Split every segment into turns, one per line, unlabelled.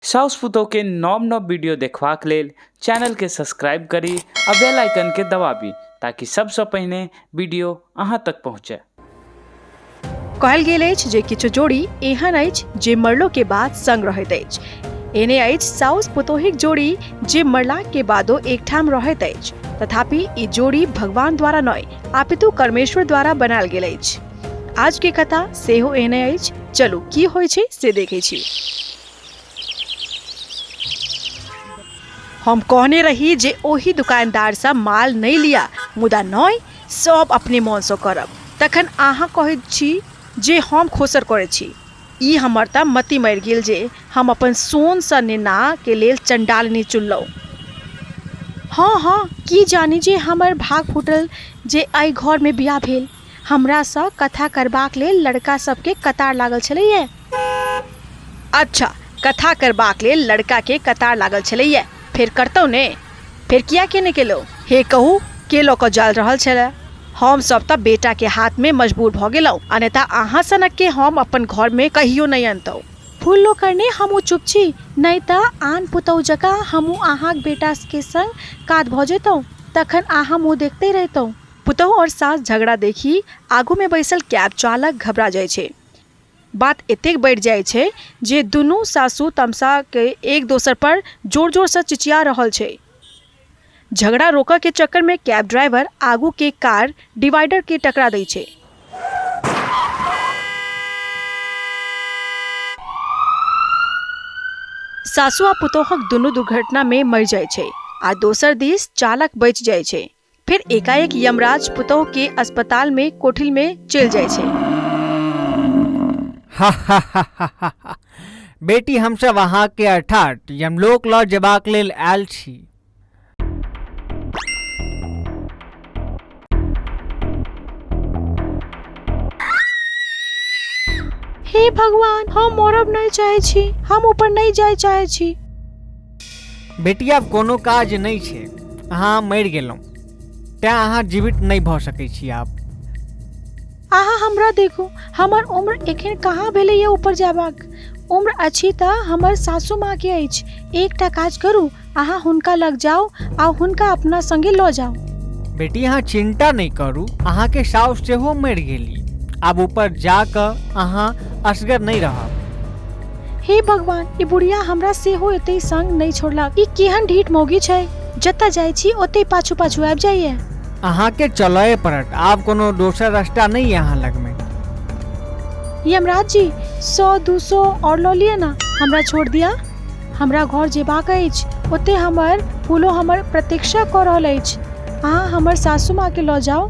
साउस पुतोहु के नव नव वीडियो देखबाक लेल चैनल के सब्सक्राइब करी आ बेल आइकन के दबाबी ताकि सबसँ पहिने वीडियो अहाँ तक पहुँचे।
कहल गेल अछि जे किछु जोड़ी एहन अछि जे मरलो के बाद संग रहैत अछि। एहने अछि साउस पुतोहिक जोड़ी जे मरला के बादो एकठाम रहैत अछि। तथापि ई जोड़ी भगवान द्वारा नहि अपितु परमेश्वर द्वारा बनायल गेल अछि। आज के कथा सेहो एहने अछि। चलू की होइ छै से देखै छी। हम कहने रही जे ओहि दुकानदारसँ माल नहि लिअ, मुदा नहि, सब अपने मोनसँ करब। तखन अहाँ कहैत छी जे हम खोसर करैत छी। ई हमर तऽ मति मरि गेल जे हम अपन सोनसँ नेनाके लेल चण्डालिनी चुनलहुँ। हँ हँ, की जानि जे हमर भाग फूटल जे एहि घरमे बियाह भेल। हमरासँ कथा करबाक लेल लड़का सबके कतार लागल छलैए। अच्छा, कथा करबाक लेल लड़काके कतार लागल छलैए, फेर करतौ ने? फेर किया के नहि केलौ? हे कहू, के लऽ कऽ जा रहल छलए? हम सब तऽ बेटाके हाथमे मजबूर भऽ गेलहुँ, अन्यथा अहाँ सनकके हम अपन घरमे कहियो नहि अनतहुँ। फूल करने हमहूँ चुप छी, नहि तऽ आन पुतहु जकाँ हमहूँ अहाँक बेटाके संग कात भऽ जैतहुँ, तखन अहाँ मुँह देखते रहितहुँ। पुतहु आओर सास झगड़ा देखि आगूमे बैसल कैब चालक घबरा जाइ छै। बात एतेक बढ़ि जाइ छै जे दुनू सासु तमसा के एक दोसर पर जोर जोरसँ चिचिया रहल छै। झगड़ा रोकऽ के चक्करमे कैब ड्राइवर आगू के कार डिवाइडर के टकरा दै छै। सासु आ पुतोहक दुनू दुर्घटनामे मरि जाइ छै आ दोसर दिस चालक बचि जाइ छै। फेर एकाएक यमराज पुतोह के अस्पताल में कोठिल में चलि जाइ छै।
हा हा हा हा हा हा। बेटी, हमसभ अहाँके अर्थात यमलोक लऽ जेबाक लेल आयल छी।
हे भगवान, हम मरब नहि चाहै छी, हम ऊपर नहि जाय चाहै छी।
बेटी, आब कोनो काज नहि छै, अहाँ मरि गेलहुँ, तेँ अहाँ जीवित नहि भऽ सकै छी आब।
अहाँ हमरा देखू, हमर उम्र एखन कहाँ भेलैए ऊपर जयबाक। उम्र अछि तऽ हमर सासु माँके अछि। एकटा काज करू, अहाँ हुनका लग जाउ आ हुनका अपना संगे लऽ जाउ।
बेटी, अहाँ चिन्ता नहि करू, अहाँके साउस सेहो मरि गेली। आब ऊपर जा कऽ अहाँ असगर नहि रहब।
हे भगवान, ई बुढ़िया हमरा सेहो एतै संग नहि छोड़लक। ई केहन ढीठ मौगी छै, जतऽ जाइ छी ओतै पाछू पाछू आबि जाइए।
अहाँके चलए पड़त, आब कोनो दोसर रास्ता नहि अइ अहाँ लगमे।
यमराज जी, 100 200 आओर लऽ लिअ ने, हमरा छोड़ि दिअ। हमरा घर जेबाक अछि, ओतै हमर फूलो हमर प्रतीक्षा कऽ रहल अछि। अहाँ हमर सासु माँके लऽ जाउ,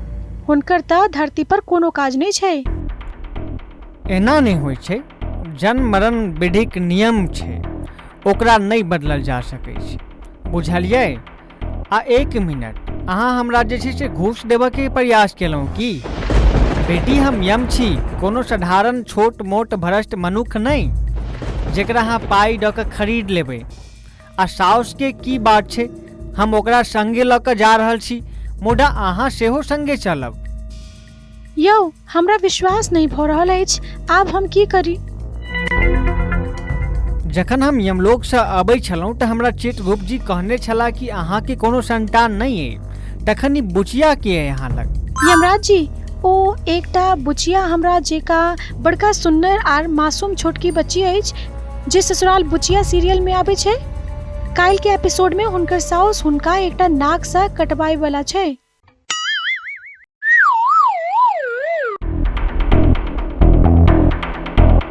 हुनकर तऽ धरती पर कोनो काज नहि छै।
एना नहि होइ छै, जन्म मरण विधिक नियम छै, ओकरा नहि बदलल जा सकै छै, बुझलियै? आ एक मिनट, अहाँ हमरा जे छै से घूस देबऽके प्रयास केलहुँ की? बेटी, हम यम छी, कोनो साधारण छोट मोट भ्रष्ट मनुख नहि जेकरा अहाँ पाइ दऽ कऽ खरीद लेबै। आ साउसके की बात छै, हम ओकरा सङ्गे लऽ कऽ जा रहल छी, मुदा अहाँ सेहो सङ्गे चलब।
यौ, हमरा विश्वास नहि भऽ रहल अछि, आब हम की करी?
जखन हम यमलोकसँ अबै छलहुँ तऽ हमरा चित्रगुप्त जी कहने छलाह कि अहाँके कोनो संतान नहि अइ, तखन ई बुचिया के अइ अहाँ लग?
यमराज जी, ओ एकटा बुचिया हमरा जेकाँ बड़का सुन्नर आर मासूम छोटकी बच्ची अछि जे ससुराल बुचिया सीरियलमे आबै छै। काल्हिके एपिसोडमे हुनकर साउस हुनका एकटा नागसँ कटबाइ बला छै।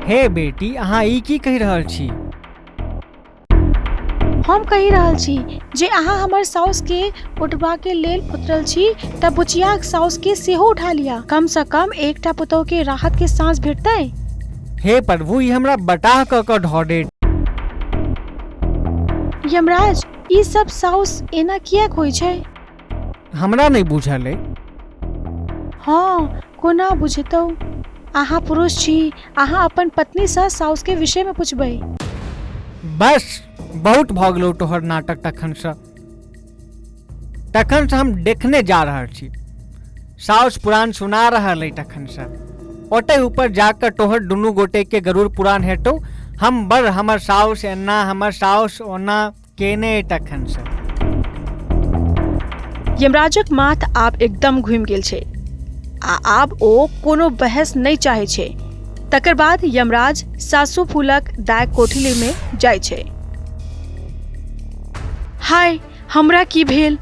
हे बेटी, अहाँ ई की कहि रहल छी?
हम कहि रहल छी जे अहाँ हमर साउसके उठबाके लेल उतरल छी तऽ बुचियाक साउसके सेहो उठा लिअ। कमसँ कम एकटा पुतहुके राहतके साँस भेटतै।
हे प्रभु, ई हमरा बताह कऽ कऽ ढऽ देत।
यमराज, ई सब साउस एना किएक होइ छै?
हमरा नहि बुझल अइ।
हँ, कोना बुझितहुँ? अहाँ पुरुष छी, अहाँ अपन पत्नीसँ साउसके विषयमे पुछबै।
बस, बहुत भऽ गेलौ तोहर नाटक तखनसँ। तखनसँ हम देखने जा रहल छी। साउस पुराण सुना रहल अइ तखनसँ। ओतहि ऊपर जा कऽ तोहर दुनू गोटेके गरुड़ पुराण हेतौ, हम बड़ हमर साउस एना हमर साउस ओना केने तखनसँ।
यमराजक माथ आब एकदम घुमि गेल छै आ आब ओ कोनो बहस नहि चाहै छै। तकर बाद यमराज सासु फूलक दाय कोठलीमे जाइ छै। हाय, हमरा की भेल?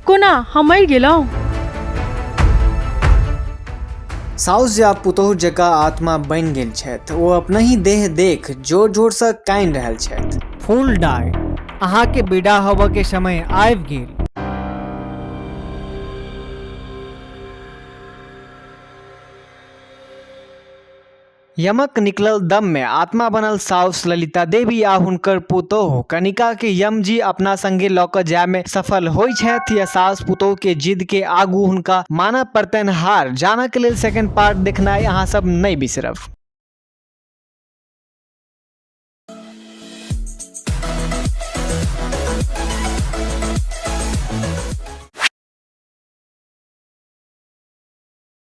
कोना हम मरि गेलहुँ?
साउस जे आब पुतोहु जकाँ आत्मा बनि गेल छथि, ओ अपनहि देह देख जोर जोरसँ कानि रहल छथि।
फूल दाय, अहाँके विदा होबऽके समय आबि गेल।
यमक निकलल दम में आत्मा बनल साउस ललिता देवी आ हुनकर पुतोहु कनिका के यम जी अपना संगे लऽ कऽ जाय में सफल होइ छथि या सास पुतोहु के जिद के आगू हुनका मानऽ पड़तनि हार, जानऽ के लेल सेकंड पार्ट देखनाइ अहाँ सब नहि बिसरब।